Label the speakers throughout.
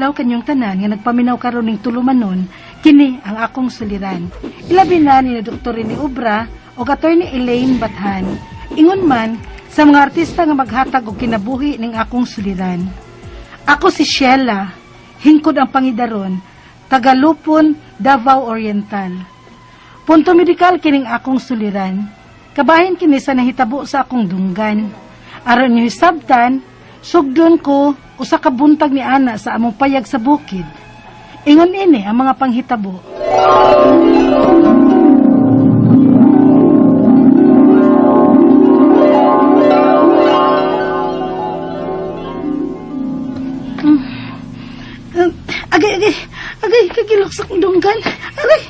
Speaker 1: adlaw kanyong tanan nga nagpaminaw karon ning tulumanon, kini ang akong suliran. Ilabi na ni Dr. Rene Obra o Attorney Elaine Bathan. Ingon man sa mga artista nga maghatag og kinabuhi ning akong suliran. Ako si Sheila, hingkod ang pangidaron, Tagalupon, Davao Oriental. Punto medikal kining akong suliran. Kabahin kini sa nahitabo sa akong dunggan. Aron niyo hisabtan, sugdon ko usa ka buntag ni ana sa among payag sa bukid. Ingon ini ang mga panghitabo. Agay, agay, agay, kagilok sa akong dunggan. Agay,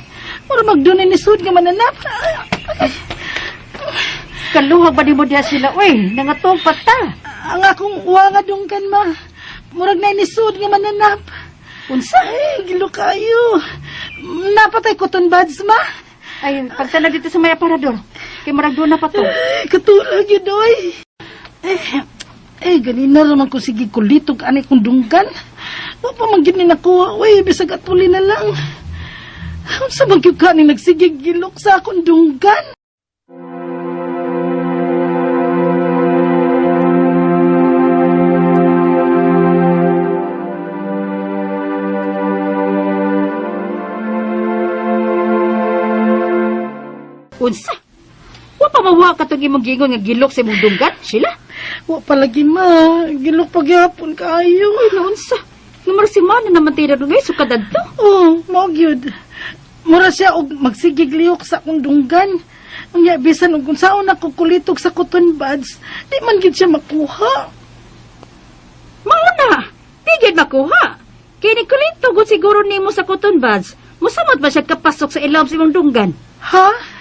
Speaker 1: mura magdunay ni sud nga mananap. Agay.
Speaker 2: Kaluha ba ni mo diha sila, uy? Nangatong pa ta.
Speaker 1: Ang akong uwa nga dunggan, ma. Murag na nisud nga mananap.
Speaker 2: Unsa?
Speaker 1: Ay, gilo kayo. Napatay cotton buds, ma.
Speaker 2: Ay, pagtanaw dito sa may aparador. Kay murag doon na pa to.
Speaker 1: Ay, katulog yun, oy. Eh, ganina raman ko sige kulitog ani kong dunggan. Wa pa man gyud ni nakuha, oy, bisag atuli na lang. Unsa man gyud ka ni nagsige gilok sa akong dunggan?
Speaker 2: Unsa? Wa pa mawa ka tong imong gingon nga gilok sa imong dunggan, sila?
Speaker 1: Wa pa lagi, ma. Gilok pagyapon kaayo.
Speaker 2: Uy, naunsa? Nga murag si Mana naman tayo na dungay, sukad adto.
Speaker 1: Oh, mao gyud. Mura siya og magsigig lihok sa akong dunggan. Unya bisan og unsaon ako kulitog sa cotton buds, di man gyud siya makuha.
Speaker 2: Mao na! Di gyud makuha. Kay ni kulito gud siguro nimo sa cotton buds. Musamot ba siya kapasok sa ilawom sa imong dunggan?
Speaker 1: Ha?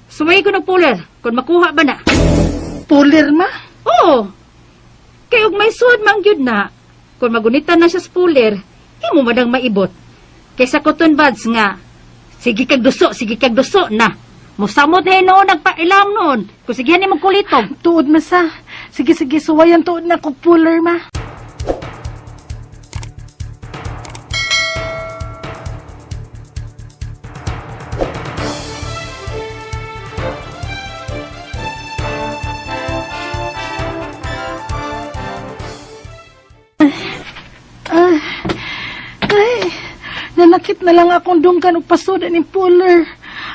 Speaker 2: Suway ko ng puller, kung makuha ba na.
Speaker 1: Pulir ma?
Speaker 2: Oo. Kay og may suod man gyud na, kung magunitan na siya sa puller, imo man ang maibot. Kay sa cotton buds nga, sige kag duso na. Musamot na noon nagpailam noon. Kung sigihan nimo kulitog.
Speaker 1: Tuod ma sa. Sige sige, suwayan tuod na kog puller ma. Ah, ay, nanakit na lang akong dunggan og pasod aning puller.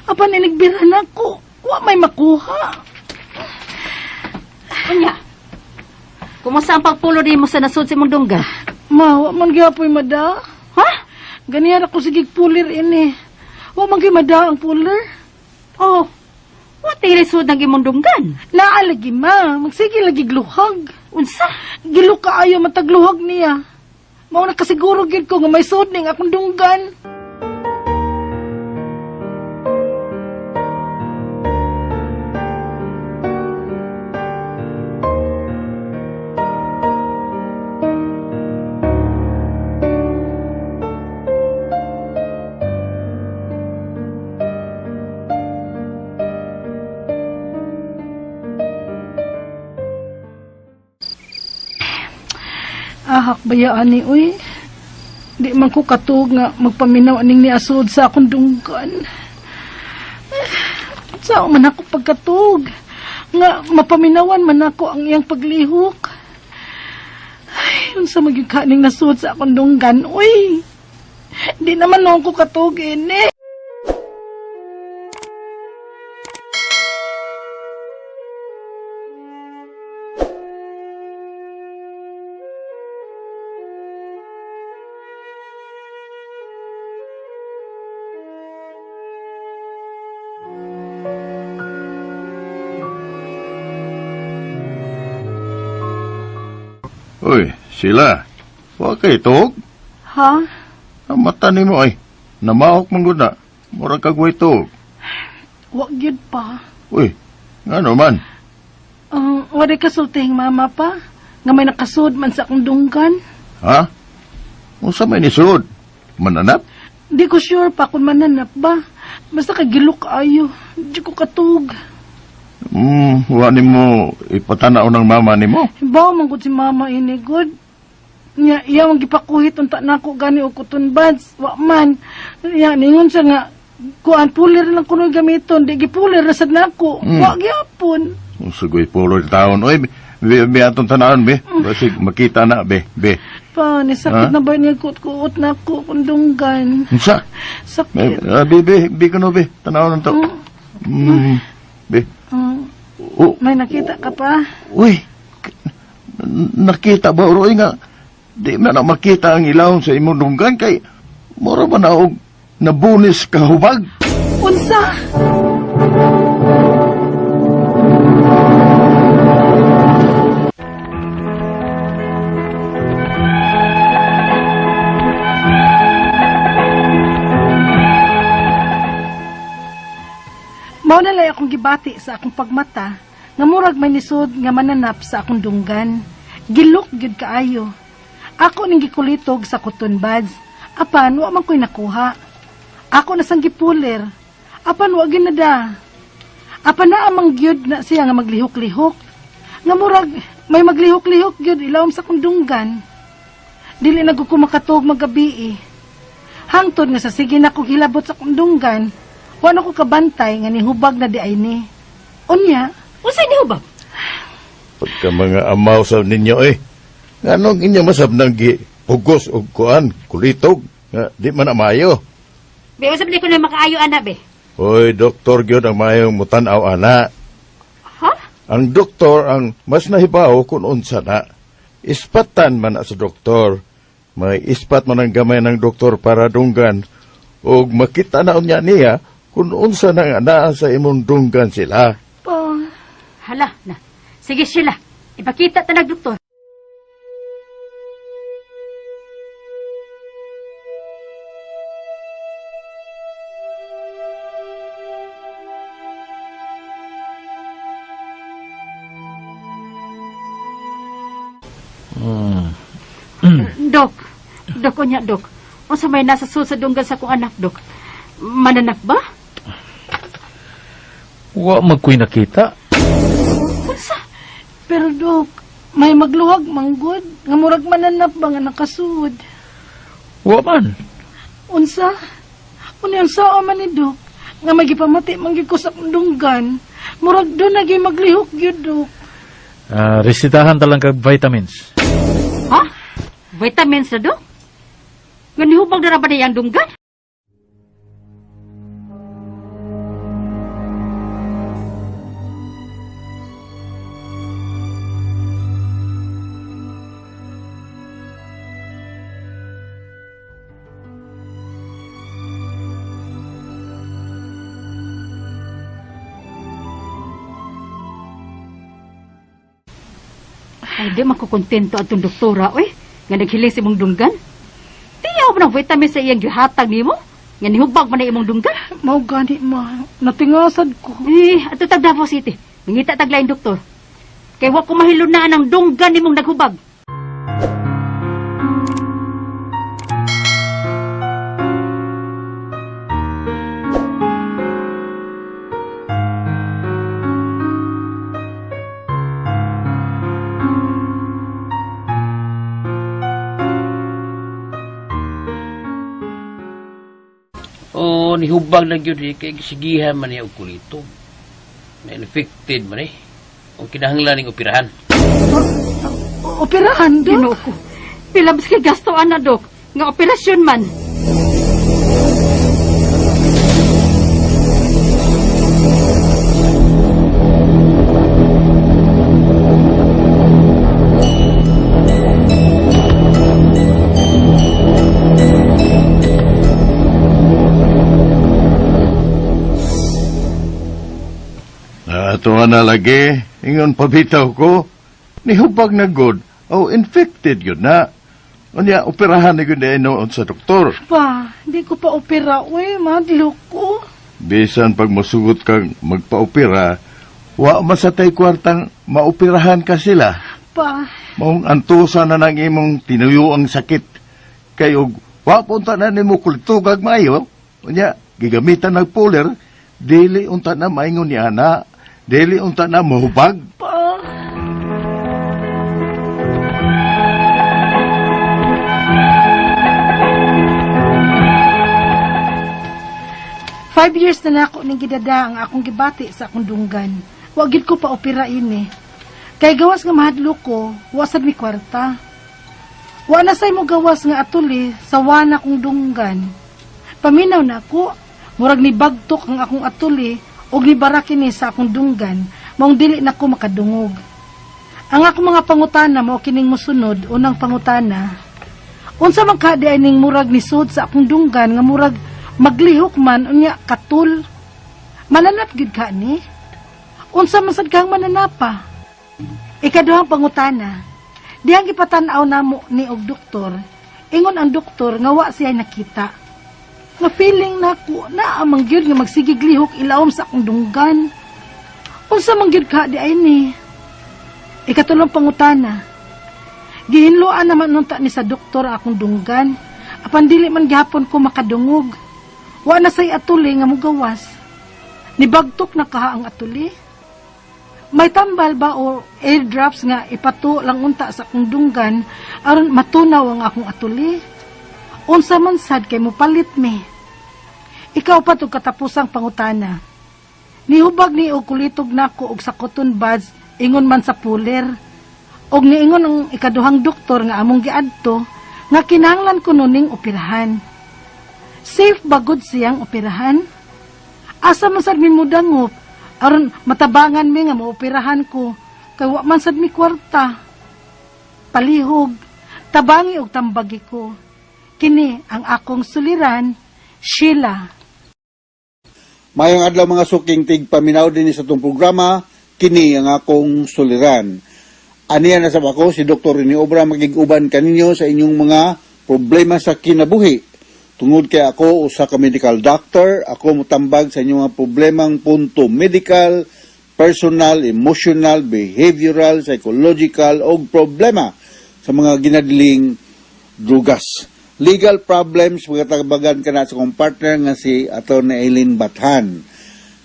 Speaker 1: Apan inigbira na ako. Wa may makuha.
Speaker 2: Unya. Kumusta ang pagpulo nimo sa nasud sa imong dunggan?
Speaker 1: Ma, wa man gyapoy mada.
Speaker 2: Ha?
Speaker 1: Ganihan ako sige puller ini. Wa man gyud mada ang puller.
Speaker 2: Oh. Wa tingali sud ang imong dunggan.
Speaker 1: Naa lagi ma, magsige lagi gluhag.
Speaker 2: Unsa?
Speaker 1: Gilo kaayo matagluhag niya. Mao na kasiguro gyud ko nga may sud ning akong dunggan. Ahak bayaan ni uy. Di man ko katug nga magpaminaw aning niasod sa akong dunggan. Sao man ako pagkatug nga mapaminawan man ako ang iyang paglihok. Ay, unsa magyud ka ning nasud sa akong dunggan, uy. Di naman noon ko katug ini.
Speaker 3: Uy, sila. Wa kay tuog.
Speaker 1: Ha?
Speaker 3: Ang mata nimo ay namaok man gud na. Mura kag way tuog.
Speaker 1: Wa gyud pa.
Speaker 3: Uy, ngano man?
Speaker 1: Ang wala kasultihing mama pa nga may nakasud man sa akong dunggan.
Speaker 3: Ha? Unsa may nisud? Mananap?
Speaker 1: Di ko sure pa kung mananap ba. Basta kagilok ayo. Di ko katug.
Speaker 3: Wa nimo ipatanaw ng mama nimo.
Speaker 1: Hibaw man gud si mama ini good. Nya iya ang gipakuhit unta nako gani og cotton buds. Wa man. Nya ningon siya nga kuan pulir lang kuno gamiton, di gipulir ra sad nako. Wa gyapon.
Speaker 3: Sugoy pulo taon. Oy, be, be atong tanawon be. Basig makita na be, be.
Speaker 1: Pa, ni sakit
Speaker 3: Ha?
Speaker 1: na ba niya kuot-kuot nako kundunggan.
Speaker 3: Unsa?
Speaker 1: Sakit.
Speaker 3: Be, ah, be, be, be kuno be. Tanawon to. Be. Oh,
Speaker 1: May nakita ka pa?
Speaker 3: uy. Nakita ba roy nga di man na makita ang ilawom sa imong dunggan kay mura ba na og nabunis ka hubag.
Speaker 1: Unsa? Mao na lay akong gibati sa akong pagmata nga murag may nisod nga mananap sa akong dunggan. Gilok gyud kaayo. Ako ning gikulitog sa cotton buds apan wa man ko'y nakuha. Ako na sang gipulir apan wa gyud na da. Apan naa man gyud na siya nga maglihok-lihok. Nga murag may maglihok-lihok gyud ilawom sa akong dunggan. Dili na gud ko makatuog magabi. Hangtod nga sa sige na kong hilabot sa kundunggan, wa na ko kabantay nga nihubag na di ay ni. Unya,
Speaker 2: Unsay nihubag?
Speaker 3: Pagka mga amaw sa ninyo eh. Nganong inyo masab nang gi pugos og kuan, kulitog, nga di man amayo.
Speaker 2: Be, unsa man ko na makaayo ana be?
Speaker 3: Hoy, doktor gyud ang mayong mutan-aw ana.
Speaker 2: Ha?
Speaker 3: Ang doktor ang mas nahibaw kung unsa na. Ispatan man na sa doktor. May ispat man ang gamay ng doktor para dunggan og makita na unya niya kung unsa na nga naa sa imong dunggan sila.
Speaker 1: pa,
Speaker 2: Hala na. Sige Sheila, ipakita ta nag doktor. Dok, dok unya dok. Unsa may nasa sul sa dunggan sa akong anak dok? Mananap ba?
Speaker 4: Wa man ko'y nakita.
Speaker 2: Unsa?
Speaker 1: Pero dok, may magluhag manggod, nga murag mananap ba nga nakasud.
Speaker 4: Wa man.
Speaker 1: Unsa? Unya unsa man ni dok, nga may gipamati man gyud ko sa kundunggan. Murag do na gyud maglihok gyud dok.
Speaker 4: Ah, resitahan talang kag vitamins.
Speaker 2: Ha? Vitamins na dok? Nga nihubag na ra ba niya ang dunggan? Ay, di makukontento atong doktora, oy. Nga naghiling sa imong dunggan. Tiyaw ba ng vitamin sa iyang gihatag nimo? Nga nihubag man na imong dunggan?
Speaker 1: Mao gani ma, natingasad ko.
Speaker 2: Eh, ato tag Davao City. Mangita tag lain doktor. Kay wa ko mahilunaan ang dunggan nimong naghubag.
Speaker 5: Oo, nihubag na gyud eh, kay gisigihan man niya og kulitog. Na infected man eh. Ang kinahanglan ning operahan.
Speaker 1: Operahan dok.
Speaker 2: Ginoo ko. Pila mas kay gasto ana dok. Nga operasyon man.
Speaker 3: Ato nga na lagi, ingon pabitaw ko, nihubag na good, o infected yun na. Unya, operahan na yun na noon sa doktor.
Speaker 1: Pa, di ko pa opera, uy, madlok ko.
Speaker 3: Bisan pag masugot kang magpa-opera, wa masatay kwartang maoperahan ka sila.
Speaker 1: Pa,
Speaker 3: Maong antusa na ng imong tinuyo ang sakit. Kay og wa punta na nimo kulitugag maayo, unya, gigamitan ng puler, dili unta na maingon ni ana, dili unta na mahubag.
Speaker 1: pa. 5 years na nako ning gidada ang akong gibati sa akong dunggan. Wa gid ko pa opera ini. Kay gawas nga mahadlok ko, wa sad mi kwarta. Wa na say mo gawas nga atuli sa wana kong dunggan. Paminaw na ako, murag ni bagtok ang akong atuli og nibara kini sa akong dunggan, maong dili na ko makadungog. Ang akong mga pangutana mao kining mosunod. Unang pangutana: unsa man ka di ning murag ni sud sa akong dunggan nga murag maglihok man unya katul? Mananap gyud ka ni? Unsa man sad kang mananapa? Ikaduhang pangutana: dihang gipatan-aw namo ni og doktor, ingon ang doktor nga wa siya nakita. Nga feeling nako naa man gyud nga magsigig lihok ilawom sa akong dunggan. Unsa man gyud ka di ay ni? Ikatulong pangutana: gihinloan naman unta ni sa doktor ang akong dunggan. Apan dili man gihapon ko makadungog. Wa na say atuli nga mugawas. Nibagtok na kaha ang atuli? May tambal ba o eardrops nga ipato lang unta sa akong dunggan aron matunaw ang akong atuli? Unsa man sad kay mopalit mi? Ikaupat ug katapusang pangutana: nihubag ni og kulitog nako og sa cotton buds ingon man sa puller. Og niingon ang ikaduhang doktor nga among giadto nga kinahanglan kuno ning operahan. Safe ba gud siyang operahan? Asa man sad mi modangop aron matabangan mi nga maoperahan ko kay wa man sad mi kwarta? Palihog, tabangi og tambagi ko. Kini ang akong suliran, Sheila.
Speaker 6: Mayong adlaw, mga suking tigpaminaw din sa atong programa, "Kini ang Akong Suliran." Aniya na sab ako, si Dr. Rene Obra, magig-uban kaninyo sa inyong mga problema sa kinabuhi. Tungod kay ako usa ka medical doctor, ako motambag sa inyong mga problemang punto medical, personal, emotional, behavioral, psychological o problema sa mga ginadiling drugas. Legal problems, pagkatabagan ka na sa kong partner nga si Atty. Eileen Bathan.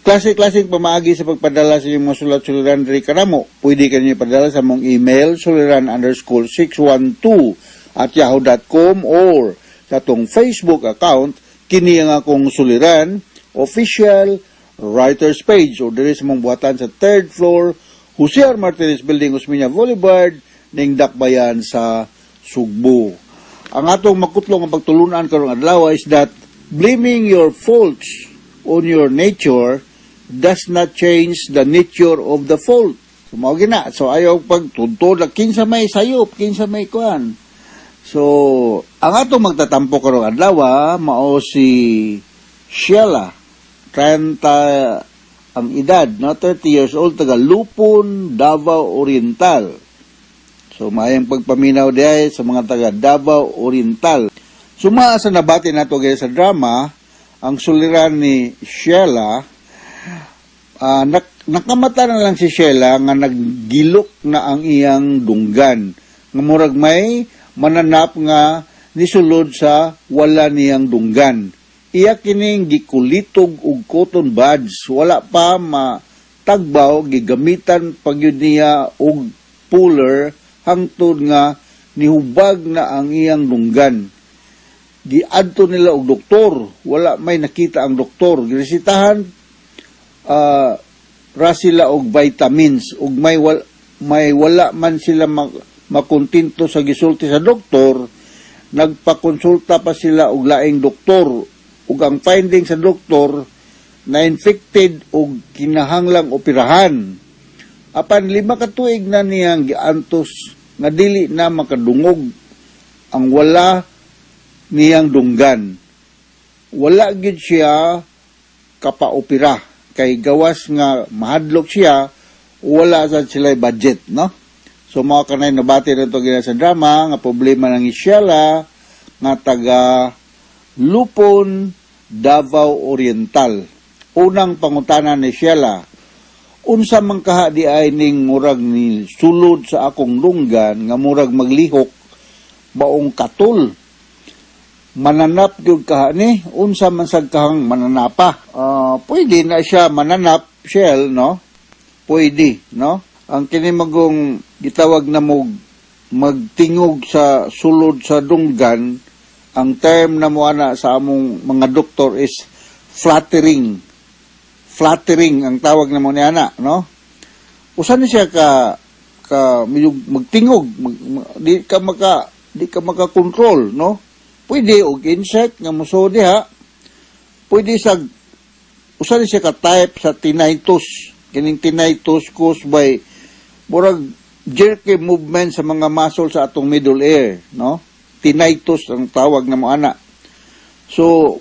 Speaker 6: Klase-klaseng pamaagi sa pagpadala sa inyong mga sulat-suliran diri kanamo. Pwede ka niyo padala sa mong email suliran_612@yahoo.com or sa atong Facebook account, "Kini ang Akong Suliran Official Writers Page, o diri sa mong buhatan sa third floor, Jose R. Martinez Building, Osmeña Boulevard, ning Dakbayan sa Sugbo. Ang atong makutlong ang pagtulunan karong adlaw is that blaming your faults on your nature does not change the nature of the fault. So, mao gina. So, ayaw pagtuntod, kinsa may sayop, kinsa may kuan. So, ang atong magtatampo karong adlaw mao si Sheila, 30 ang edad, no? 30 years old, taga Lupon, Davao Oriental. So, maayong pagpaminaw diay sa mga taga Davao Oriental. Suma sa nabati nato gaya sa drama, ang suliran ni Sheila, nakamata na lang si Sheila nga naggilok na ang iyang dunggan. Nga murag may mananap nga nisulod sa wala niyang dunggan. Iya kining gikulitog og cotton buds. Wala pa matagbaw, gigamitan pagyud niya og puller hangtod nga nihubag na ang iyang dunggan. Giadto nila og doktor, wala may nakita ang doktor. Giresitahan ra sila og vitamins ug may wala man sila makontento sa gisulti sa doktor. Nagpakonsulta pa sila og laing doktor ug ang finding sa doktor na infected og kinahanglang operahan. Apan 5 ka tuig na niyang giantos nga dili na makadungog ang wala niyang dunggan. Wala gyud siya kapaopera kay gawas nga mahadlok siya, wala sad sila budget, no? So mao kanay nabati na to gina sa drama nga problema ng Sheila nga taga Lupon, Davao Oriental. Unang pangutana ni Sheila: unsa man kaha di ay ning murag ni sulod sa akong dunggan nga murag maglihok baong katul? Mananap gyud kaha ni? Unsa man sad kahang mananapa? Pwede na siya mananap, Shell, no? Pwede, no? Ang kini magong gitawag na mo magtingog sa sulod sa dunggan, ang term na mo ana sa among mga doktor is fluttering. Fluttering ang tawag namo niya na, no? Usa ni siya ka ka medyo magtingog, di ka maka-control, no? Pwede og insect nga mosuod diha. Pwede sa usa ni siya ka type sa tinnitus. Kining tinnitus caused by murag jerky movement sa mga muscle sa atong middle ear, no? Tinnitus ang tawag namo ana. So,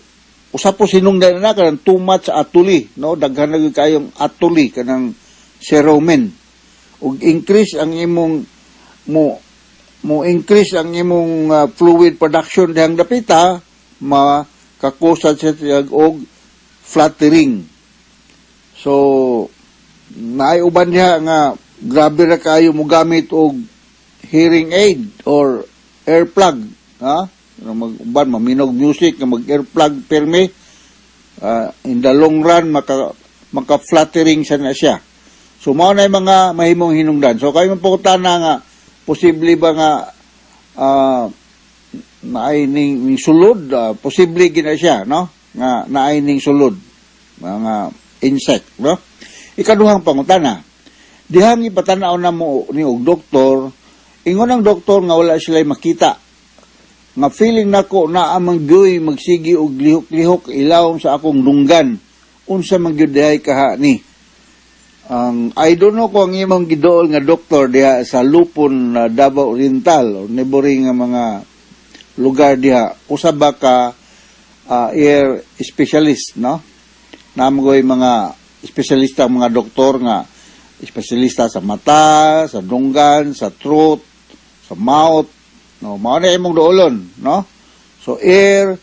Speaker 6: usa po sinungdan na kanang too much atuli, no? Daghan na gyud kayong atuli kanang cerumen. Ug increase ang imong mo mo increase ang imong fluid production dihang dapita, makakusa siya og fluttering. So, naay uban diha nga grabe ra kayo mo gamit og hearing aid or earplug, ha? Mag uban maminog music nga mag earplug perme, in the long run maka fluttering sa na siya. So mao na yung mga mahimong hinungdan. So kayo mapangutana nga posible ba nga naay ning sulod, posible gina siya, no, nga naay ning sulod mga insect, no? Ikaduhang pangutana, dihang ipatanaw na mo ni og doktor, ingon ang doktor nga wala sila makita, nga feeling nako na amang gyoy magsigi og lihok-lihok ilawom sa akong dunggan. Unsa man gyud dihay kaha ni? Ang I don't know kung ang imong gidool nga doktor diha sa Lupon, Davao Oriental o neighboring nga mga lugar diha, usa ba ka ear specialist, no? Naa man mga espesyalista ang mga doktor nga espesyalista sa mata, sa dunggan, sa throat, sa mouth, no? Mao na imong duolon, no? So ear,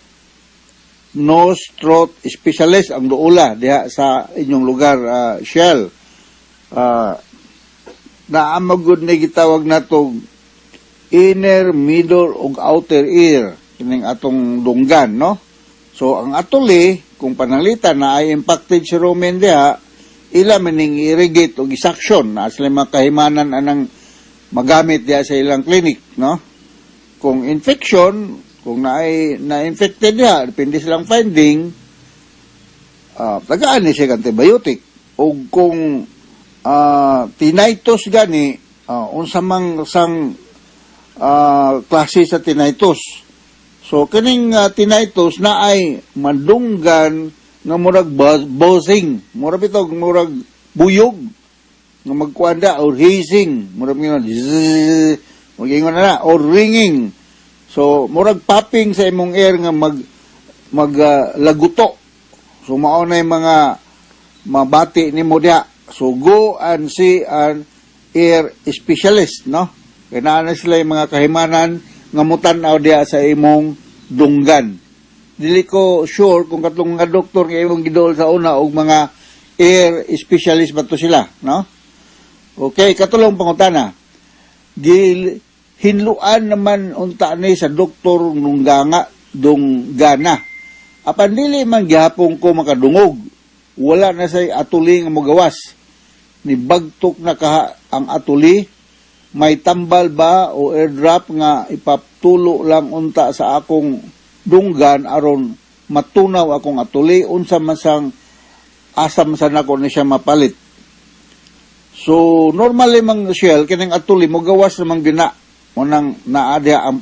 Speaker 6: nose, throat specialist ang duola diha sa inyong lugar, Shell. Naa man gud ni gitawag nato inner, middle ug outer ear kining atong dunggan, no? So ang atuli, kung pananglitan na ay impacted cerumen diha, ila maning irrigate og i-suction na sila mga kahimanan anang magamit diha sa ilang clinic, no? Kung infection, kung naay na-infected diha, depende silang finding, tagaan ni siya antibiotic. O kung tinnitus gani, unsa mang sang klase sa tinnitus. So kining tinnitus na ay madunggan nga murag buzzing, murag bitog murag buyog nga magkuanda or hissing, murag ingon zzz, mag-ingon na na or ringing. So murag popping sa imong ear nga mag mag laguto. So mao na yung mga mabati nimo diha. So go and see an ear specialist, no? Kay naa na sila yung mga kahimanan nga mutan-aw diha sa imong dunggan. Dili ko sure kung katong mga doktor nga imong gidool sa una og mga ear specialist ba to sila, no? Okay, katulong pangutana. Gil hinluan naman unta ni sa doktor nungganga dunggana. Apan dili man gihapon ko makadungog. Wala na say atuli nga mogawas. Ni bagtok na kaha ang atuli. May tambal ba o eardrop nga ipatulo lang unta sa akong dunggan aron matunaw akong atuli? Unsa man sang asa man sa nako ni siya mapalit? So normally mang Shell, kining atuli mo gawas namang gina unang naa diha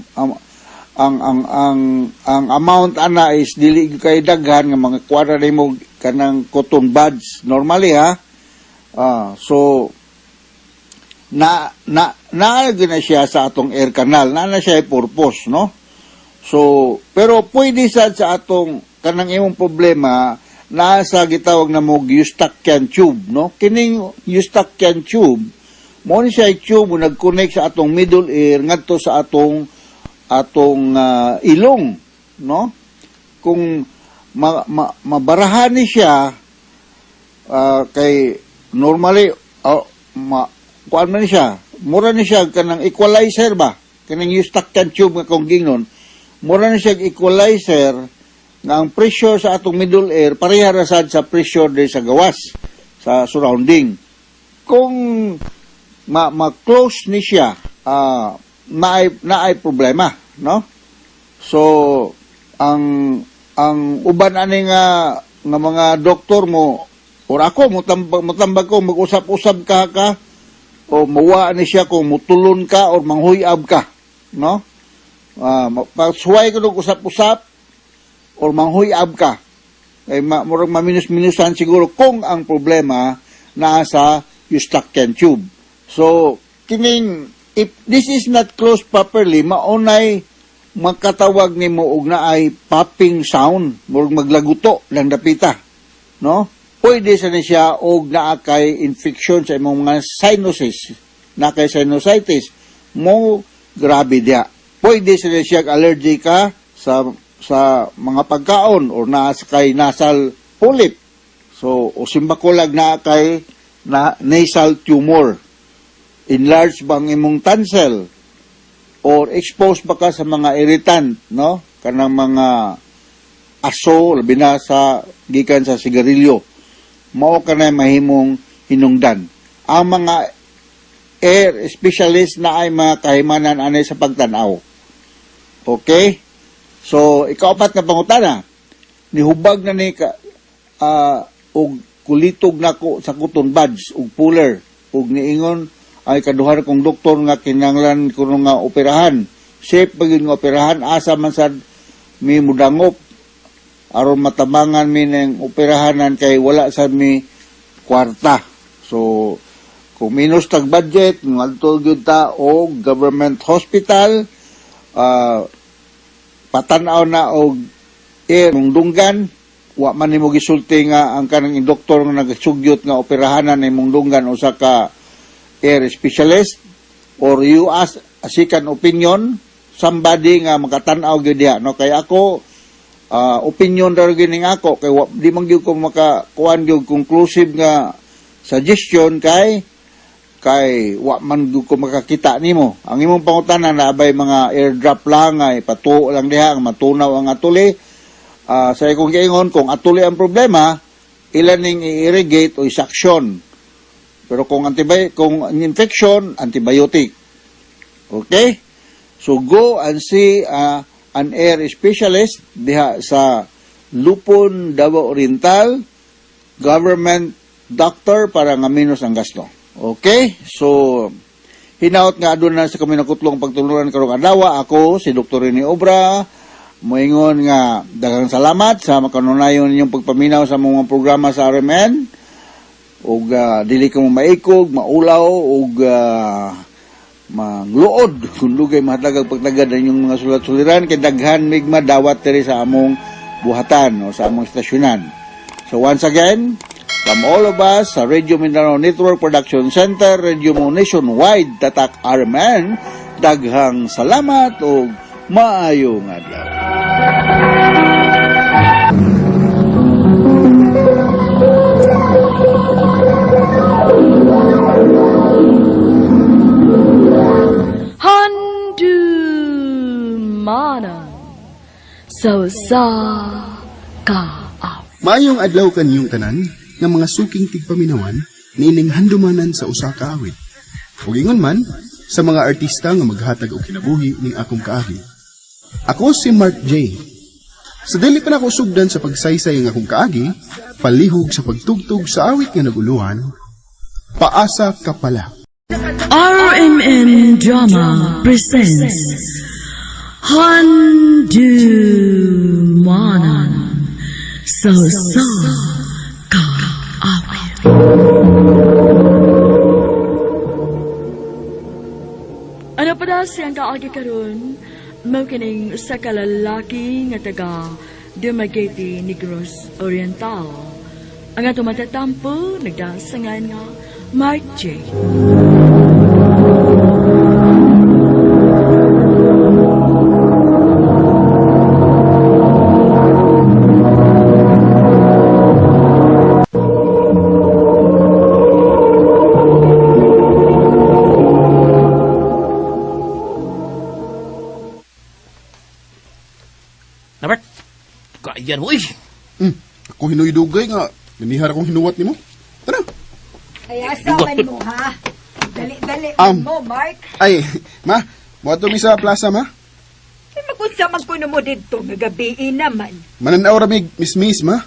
Speaker 6: ang amount ana is dili gyud kay daghan nga mga kuwara nimo kanang cotton buds normally, ha. So na na na gyud na siya sa atong ear canal, na na siya purpose, no? So pero pwede sad sa atong kanang imong problema naa sa gitawag na mo Eustachian tube, no? Kining Eustachian tube mo ni siya tube mo nag-connect sa atong middle ear ngadto sa atong atong ilong, no? Kung mabarahan ni siya, kay normally kuan man ni siya, mura ni siya kanang equalizer ba, kining Eustachian tube nga kung gingnon, mura ni siya equalizer nga ang pressure sa atong middle ear pareha ra sad sa pressure din sa gawas sa surrounding. Kung ma-close ni siya, naay naay problema, no? So ang uban ani nga nga mga doktor mo or ako mutambag, mutambag ko, mag-usap-usap ka ka o muwa ni siya kung mutulon ka or manghuyab ka, no? Pagsuway ko og usap-usap or manghuyab ka. Kay murag maminus-minusan siguro kung ang problema naa sa Eustachian tube. So, kining if this is not closed properly, maunay makatawag nimo og naay popping sound, murag maglaguto lang dapita, no? Pwede sa ni siya og naa kay infection sa imong mga sinuses, naa kay sinusitis, mo grabe diya. Pwede sa ni siya allergy ka sa mga pagkaon or naa sa kay nasal polyp. So, o simbakulag naa kay na nasal tumor. Enlarge bang imong tonsil or exposed ba ka sa mga irritant, no? Kanang mga aso, labi na sa gikan sa sigarilyo. Mao ka na mahimong hinungdan. Ang mga ear specialist na ay mga kahimanan anay sa pagtanaw. Okay? So, ikaapat nga pangutana, nihubag na ni ka, og kulitog nako sa cotton buds ug puller ug niingon ay kaduha kong doktor nga kinahanglan kuno nga operahan. Safe ba gyud nga operahan? Asa man sad mi mudangop aron matabangan mi ning operahanan kay wala sad mi kwarta. So kung minus tag budget, ngadto gyud ta og government hospital, patan-aw na og ear mong dunggan, wa man nimo gisulti nga ang kanang doktor nga nagsugyot nga operahanan imong dunggan usa ka ear specialist, or you ask a second opinion, somebody nga makatan-aw gyud diha, no? Kay ako, opinion ra gyud ning ako kay di man gyud ko makakuan gyud conclusive nga suggestion kay wa man gyud ko makakita nimo. Ang imong pangutana, naabay mga eardrop lang ay patuo lang diha ang matunaw ang atuli. Sa akong giingon, kung atuli ang problema, ilan ning i-irrigate o i-suction. Pero kung ang infection, antibiotic. Okay? So go and see an ear specialist diha sa Lupon, Davao Oriental, government doctor para nga minus ang gasto. Okay? So hinaot nga aduna sa kami nakutlong pagtulunan karong adlaw. Ako si Dr. Rene Obra moingon nga daghang salamat sa makanunayon ninyong pagpaminaw sa mga programa sa RMN ug dili ka mo maikog, maulaw ug mangluod kung dugay mahatag pagtagad ang inyong mga sulat-suliran kay daghan migma dawat diri sa among buhatan o sa among estasyonan. So once again, from all of us sa Radio Mindanao Network Production Center, Radio Mo Nationwide, Tatak RMN, daghang salamat ug maayong adlaw.
Speaker 7: Handumanan sa usa ka
Speaker 8: Maayong adlaw kaniyong tanan nga mga suking tigpaminawan niining handumanan sa usa ka awit. Ug ingon man sa mga artista nga maghatag og kinabuhi ning akong kaagi. Ako si Mark J. Sa dili pa nako sugdan sa pagsaysay ang akong kaagi, palihog sa pagtugtog sa awit nga naguluhan, Paasa Ka Pala.
Speaker 7: RMN Drama presents Handumanan sa usa ka awit. Ano pa daw siyang kaagi karon? Mao kining usa ka lalaki nga taga Dumaguete, Negros Oriental. Ang atong matatampo nagdasangan nga Mark J.
Speaker 5: Nabert, kaayan mo eh.
Speaker 8: Ako hinuydugay nga nanihar akong hinuwat nimo. Tara.
Speaker 9: Ay, asa man mo, ha? Dali-dali man mo, Mark.
Speaker 8: Ay, ma, moadto mi sa plaza, ma.
Speaker 9: Ay, magunsa man kuno mo dito, nga gabi naman.
Speaker 8: Mananaw ra mig mismis, ma.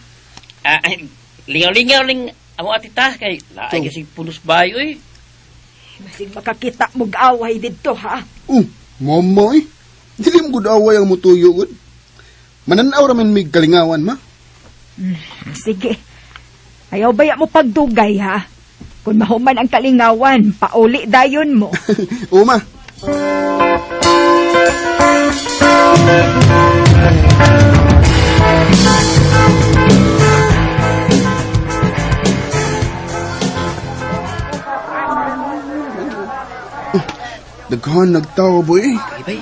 Speaker 5: Ah, ay, lingaw-lingaw ling amo atita kay laay
Speaker 8: So-
Speaker 5: kasi punos bayo eh.
Speaker 9: Basig makakita mo away didto ha.
Speaker 8: Oh, mama eh. Dili mo gud away ang mutuyo gud. Mananaw ra man mig kalingawan ma.
Speaker 9: Sige. Ayaw baya mo pagdugay ha. Kung mahuman ang kalingawan, pauli dayon mo.
Speaker 8: Oo ma. Daghan nagtawo boy.
Speaker 5: Ay, bay.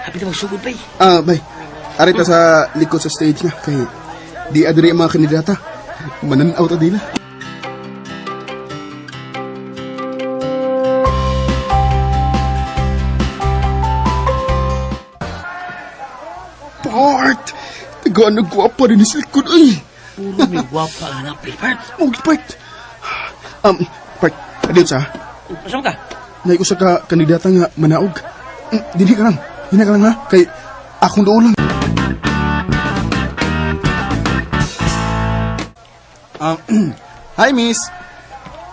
Speaker 5: Happy na magsugod, bay.
Speaker 8: Ah, bay. Ari ta sa likod sa stage na kay di adiri ang mga kandidata. Mananaw ta dila. Part! Tagaan nagkwapa rin sa likod ay.
Speaker 5: Puro may gwapa nga na, part.
Speaker 8: Mugit part. Part, adiyot sa.
Speaker 5: Asa ka?
Speaker 8: Nay usa ka kandidata nga manaog. Dinhi ka lang. Dinhi ka lang ha kay akong doon lang. Hi miss.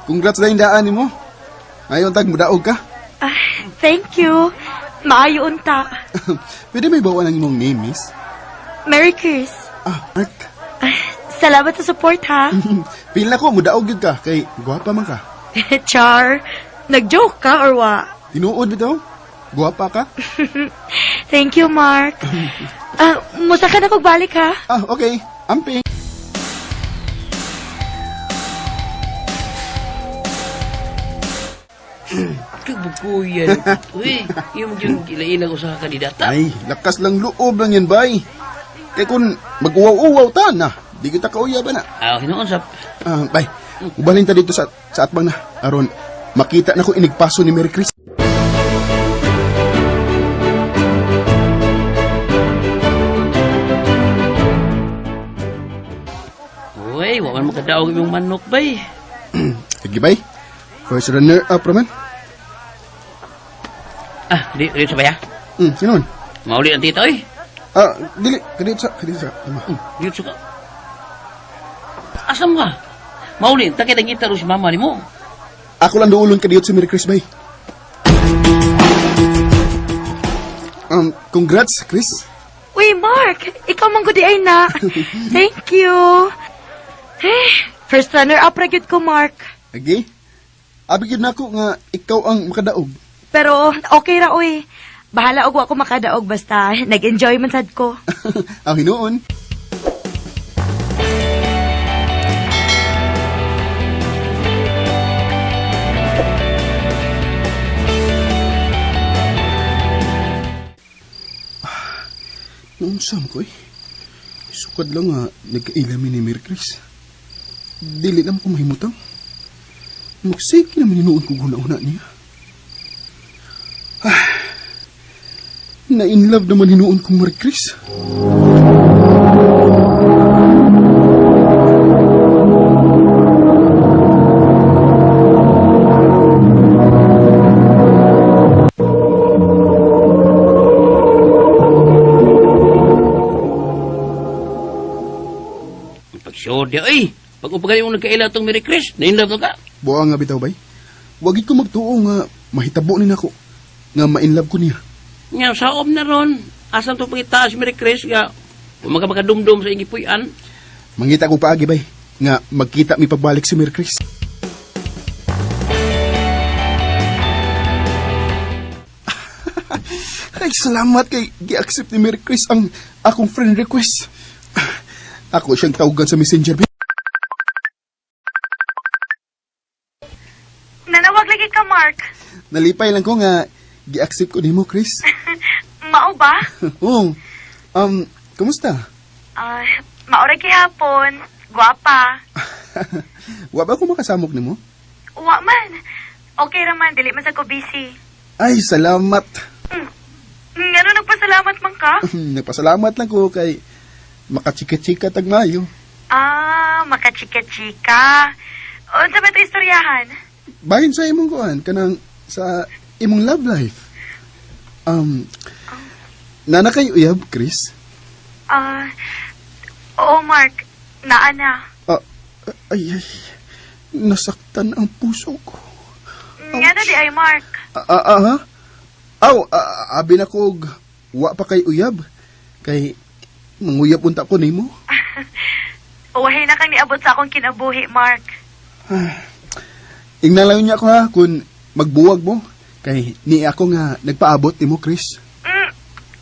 Speaker 8: Congrats dayong daan nimo. Ayon tag mudaog ka.
Speaker 7: Ah, thank you. Maayo unta.
Speaker 8: Pwede may bawa ng imong name, miss?
Speaker 7: Merry Chris.
Speaker 8: Ah, Mark.
Speaker 7: Ah, salamat sa support ha.
Speaker 8: Feel na ko mudaog gyud ka kay gwapa man ka.
Speaker 7: Char, nag-joke ka or wa?
Speaker 8: Tinuod bitaw? Gwapa ka?
Speaker 7: Thank you, Mark. Ah, musa ka na pagbalik ha.
Speaker 8: Ah, okay. Amping.
Speaker 5: Kabukuyan. Uy, yung yung ilaila ko sa kandidata.
Speaker 8: Ay, lakas lang loob lang yan, bay. Kay kung mag-uwaw-uwaw ta na, di kita kauya ba na?
Speaker 5: Ah, hinuon sa
Speaker 8: Ah, bay, ubalin ta dito sa atbang na. Aron, makita na ko inigpaso ni Mary Chris.
Speaker 5: Uy, wa man makadaog imong manok, bay.
Speaker 8: Sige, bay. First runner up raman.
Speaker 5: Ah, di sa baya.
Speaker 8: Sino man?
Speaker 5: Mauli ang tita, oy.
Speaker 8: Ah, dili, kadito sa, kadito sa. Tama.
Speaker 5: Dito sa ka. Asa mo ka? Mauli, takit ang ngita ro si mama nimo.
Speaker 8: Ako lang duulon kadiyot si Mary Chris, bay. Congrats, Chris.
Speaker 7: Uy, Mark, ikaw man gudi ay na. Thank you. Eh, first runner up ra gyud ko, Mark.
Speaker 8: Agi? Abi gyud nako nga ikaw ang makadaog.
Speaker 7: Pero okay ra oy. Bahala og wa ko makadaog basta nag-enjoy man sad ko.
Speaker 8: Ang hinuon. Noon ko eh. Sukad lang nga, nagkailami ni Mary Chris. Dili lang ko mahimutang. Magsiki naman hinuon ko guna-una niya. Ah, na-in love naman hinuon kong Mary Chris.
Speaker 5: Pag-sure di, oy. Pag upagali mo nagkaila tong Mary Chris, na-inlove na ka.
Speaker 8: Buang nga bitaw bay. Wagi ko magtuo nga mahitabo ni nako nga ma-in love ko niya.
Speaker 5: Nga, saom na ron. Asan to pangita si Mary Chris nga umaga makadumdum sa ingipuy-an.
Speaker 8: Mangita ko paagi bay nga magkita mi pagbalik si Mary Chris. Ay, salamat kay gi-accept ni Mary Chris ang akong friend request. Ako siyang tawagan sa messenger. Bay.
Speaker 7: Nanawag lagi ka, Mark.
Speaker 8: Nalipay lang ko nga gi-accept ko nimo, Chris.
Speaker 7: Mao ba?
Speaker 8: Oo. Kumusta?
Speaker 7: Ah, mao ra gihapon. Guwapa.
Speaker 8: Wa ba ko makasamok nimo?
Speaker 7: Wa man. Okay ra man, dili man sa ko busy.
Speaker 8: Ay, salamat.
Speaker 7: Ngano nagpasalamat man ka?
Speaker 8: Nagpasalamat lang ko kay makachika-chika tag mayo.
Speaker 7: Ah, makachika-chika. Unsa ba ito istoryahan?
Speaker 8: Bahin sa imong kuan kanang sa imong love life. Nana kay uyab, Chris?
Speaker 7: Ah, oo, Mark.
Speaker 10: Naa na.
Speaker 8: Ah, ay, ay. Nasaktan ang puso ko.
Speaker 10: Nga na di ay, Mark.
Speaker 8: Ah, ah, ah, ha? Aw, abi na ko og wa pa kay uyab. Kay manguyab unta ko nimo.
Speaker 10: Uwahay na kang niabot sa akong kinabuhi, Mark.
Speaker 8: Ingnan lang niya ako ha kung magbuwag mo kay ni ako nga nagpaabot nimo, Chris.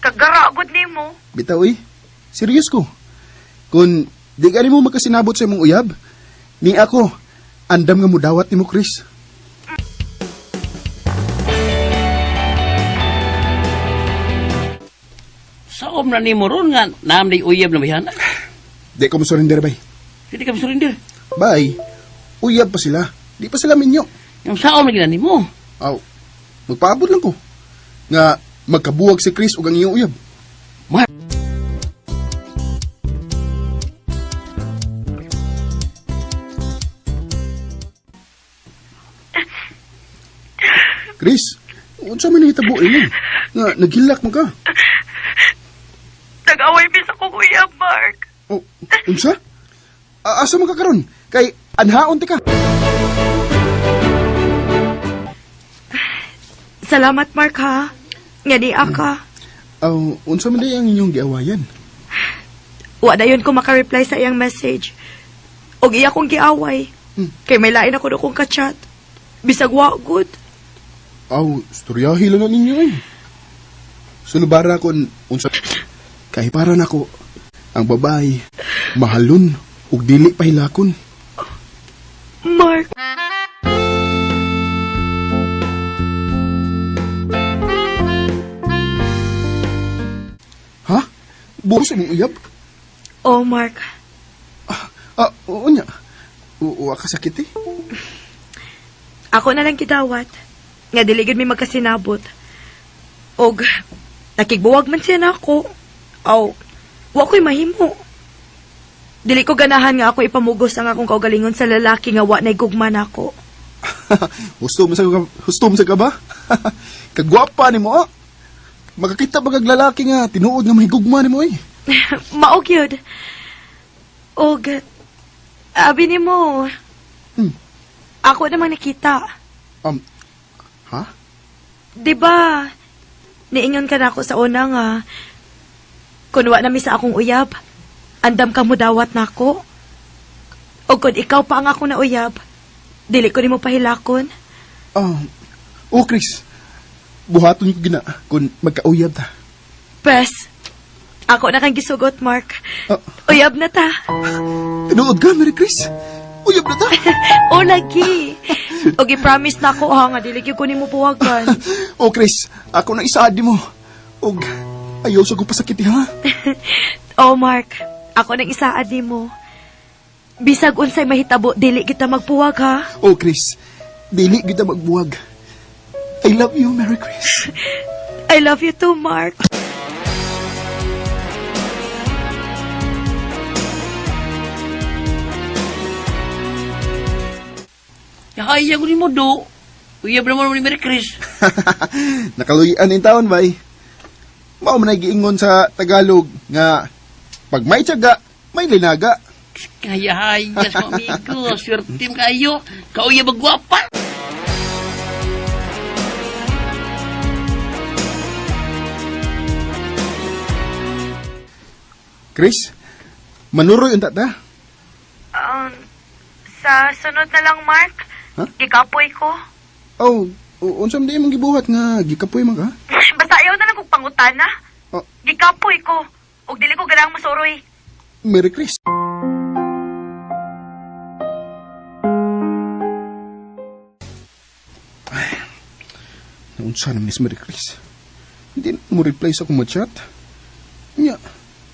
Speaker 10: Kagaragod nimo.
Speaker 8: Bitaw eh. Serious ko. Kung di gani mo magkasinabot sa imong uyab, ni ako andam nga mudawat nimo, Chris.
Speaker 5: Saom na nimo ron nga naam ni uyab na bayhana.
Speaker 8: Di ko mo-surrender, bay.
Speaker 5: Hindi ka surrender.
Speaker 8: Bay, uyab pa sila. Di pa sila minyo.
Speaker 5: Yung saom na gina nimo.
Speaker 8: Aw, magpaabot lang ko. Nga magkabuwag si Chris ug ang iyong uyab.
Speaker 5: Mark.
Speaker 8: Chris, unsa man nahitabo ini? Nga naghilak man ka.
Speaker 10: Nag-away bis ako, Kuya Mark.
Speaker 8: Oh, unsa? Asa man ka karon? Kay anhaon ti ka.
Speaker 10: Salamat, Mark, ha? Nga di ka.
Speaker 8: Aw, unsa man day ang inyong giawayan?
Speaker 10: Wa na yun ko makareply sa iyang message. Og iya kong giaway. Kay may lain ako do kong kachat. Bisag wa good.
Speaker 8: Aw, storyahi lang na ninyo eh. Sulubara kon unsa kay para nako ang babae mahalon ug dili pahilakon.
Speaker 10: Mark.
Speaker 8: Ha? Buos imong uyab?
Speaker 10: Oh, Mark.
Speaker 8: Ah, oo nya. Wa ka sakit eh.
Speaker 10: Ako na lang gidawat. Nga dili gyud mi magkasinabot. Og nakigbuwag man siya nako. Aw, wa ko'y mahimo. Dili ko ganahan nga ako ipamugos ang akong kaugalingon sa lalaki nga wa na'y gugma nako.
Speaker 8: Husto mo sa husto mo sa ka ba? Kagwapa nimo ah. Makakita ba kag lalaki nga tinuod nga mahigugma nimo eh.
Speaker 10: Mao gyud. Og abi nimo. Ako namang nakita.
Speaker 8: Ha?
Speaker 10: 'Di ba? Niingon ka na ako sa una nga kun wa na mi sa akong uyab, andam ka mudawat nako. O kun ikaw pa ang akong nauyab, dili ko nimo pahilakon.
Speaker 8: Oh, Chris. Buhaton ko gina kung magkauyab ta.
Speaker 10: Pes, ako na kang gisugot, Mark.
Speaker 8: Ah.
Speaker 10: Uyab na ta.
Speaker 8: Tinuod ka, Mary Chris. Uyab na ta.
Speaker 10: O lagi. O gi-promise na ako ha nga dili gyud ko nimo buwagan.
Speaker 8: Oh, Chris, ako na isaad mo. Og ayaw sa kong pasakiti ha.
Speaker 10: Oh, Mark, ako nang isaad nimo. Bisag unsay mahitabo, dili kita magpuwag ha.
Speaker 8: Oh, Chris, dili kita magbuwag. I love you, Mary Chris.
Speaker 10: I love you too, Mark.
Speaker 5: Kaya ko nimo do. Uyab na mo ni Mary Chris.
Speaker 8: Nakaluyan in taon, bay. Mao man ay giingon sa Tagalog nga pag may tiyaga, may linaga.
Speaker 5: Kaya hayas mo amigo. Swerte mo kayo. Kauyab ang gwapa.
Speaker 8: Chris, manuroy unta ta.
Speaker 10: Sa sunod na lang, Mark.
Speaker 8: Huh?
Speaker 10: Gikapoy ko.
Speaker 8: Oh, unsa man di imong gibuhat nga gikapoy man ka?
Speaker 10: Basta ayaw na lang kong pangutana.
Speaker 8: Oh.
Speaker 10: Gikapoy ko. Og dili ko ganang masuroy.
Speaker 8: Mary Chris. Ay, naunsa naman ni Mary Chris. Hindi na mo reply sa akong chat. Nya,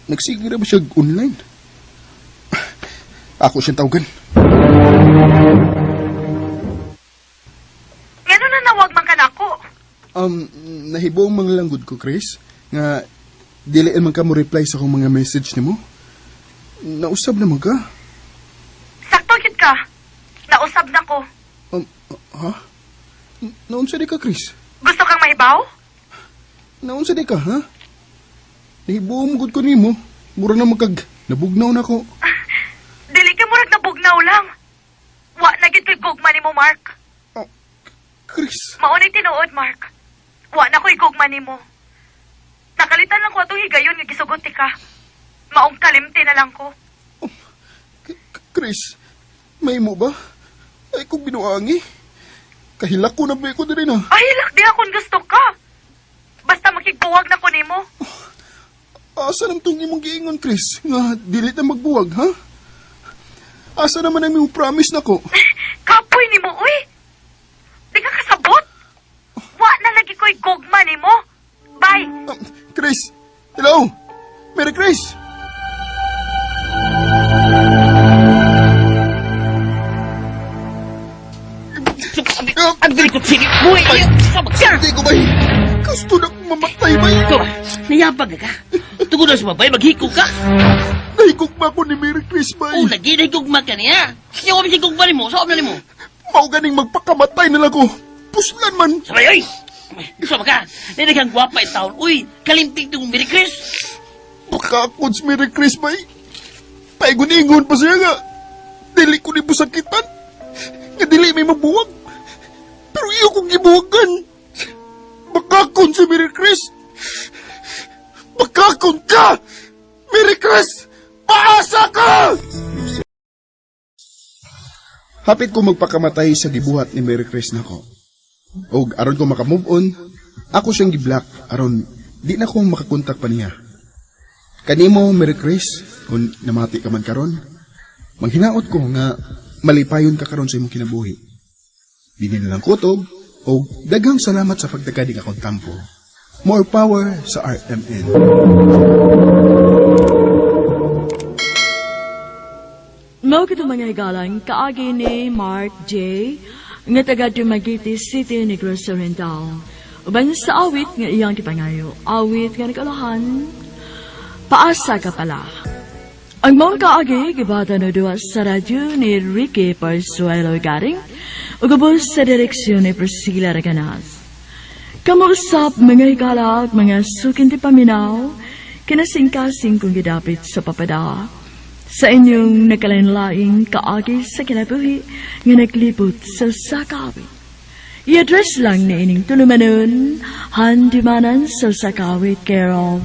Speaker 8: nagsige ra ba siya online? Ako siyang tawagan.
Speaker 10: Ngano na nawag man ka nako?
Speaker 8: Nahibuong mga langgod ko, Chris, nga dili man ka mo reply sa akong mga message nimo. Nausab naman ka.
Speaker 10: Sakto gyud ka. Nausab na ko.
Speaker 8: Ha? Naunsa di ka, Chris?
Speaker 10: Gusto kang mahibaw?
Speaker 8: Naunsa di ka, ha? Nahibuong gud ko nimo. Mura na magkag nabugnaw na ko.
Speaker 10: lang. Wa na gid ko'y gugma nimo, Mark.
Speaker 8: Oh, Chris.
Speaker 10: Mao ni tinuod, Mark. Wa na ko'y gugma nimo. Nakalitan lang ko atong higayon nga gisugot ti ka. Maong kalimti na lang ko.
Speaker 8: Chris, may mo ba? Ay kong binuangi. Kahilak ko na ba ko diri na.
Speaker 10: Ay, hilak di akong gusto ka. Basta makigbuwag na ko nimo.
Speaker 8: Asa naman tong imong giingon, Chris? Nga, dili na magbuwag, ha? Asa naman ang imong promise nako?
Speaker 10: Kapoy nimo, uy. Di ka kasabot. Wa na lagi ko'y gugma nimo. Bye.
Speaker 8: Chris! Hello! Mary Chris!
Speaker 5: Ang dili ko sige. Buhi! Sabag ka!
Speaker 8: Hindi ko ba? Gusto na akong mamatay ba?
Speaker 5: Ikaw ba? Nayabag na ka. Tungod na sa babay, maghiko ka.
Speaker 8: Nahigugma ko ni Mary Chris ba?
Speaker 5: Oh, lagi nahigugma ka niya. Siya ko higugma nimo, saan na nimo?
Speaker 8: Mao ganing magpakamatay na lang ko. Puslan man.
Speaker 5: Sabay, oy! Sama ka. Nanaghang gwapa in taon. Uy, kalimtik tong Mary Chris.
Speaker 8: Baka ako si Mary Chris ba? Paigun-ingon pa siya nga. Dili ko ni sakitan. Nga dili may mabuwag. Pero iyo kong gibuwagan. Bakakon si Mary Chris. Bakakon ka! Mary Chris! Paasa ka! Hapit ko magpakamatay sa gibuhat ni Mary Chris nako. Og aron ko makamove on, ako siyang giblock aron di na ko makakontak pa niya. Kanimo Mary Chris, kung namati ka man karon, manghinaot ko nga malipayon ka karon sa imong kinabuhi. Dili na lang kutob og daghang salamat sa pagdagadig akong tampo. More power sa RMN.
Speaker 7: Mao kito mga higalang kaagi ni Mark J. Nga taga Dumaguete City, Negros Oriental. Uban sa awit nga iyang gipangayo, awit nga nagalahan, paasa ka pala. Ang mga kaagi gibata na duwa sa radyo ni Ricky Parsuelo Garing ug ubos sa direksyon ni Priscilla Reganas. Kamuusap mga higala at mga sukin ti paminaw, kinasingkasing kong gidapit sa papada. Sa inyong nakalain-laing kaagi sa kinabuhi nga naglibot sa sakawit. I-address lang na ining tulumanon, handumanan sa Sakawit, care of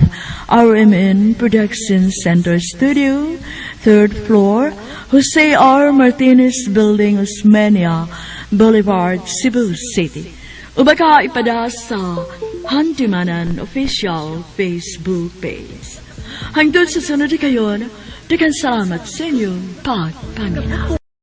Speaker 7: RMN Production Center Studio, third floor, Jose R. Martinez Building, Osmeña Boulevard, Cebu City. O baka ipada sa Handumanan Official Facebook page. Hangtod sa sunod kayon, daghang salamat sa inyong pagpaminaw.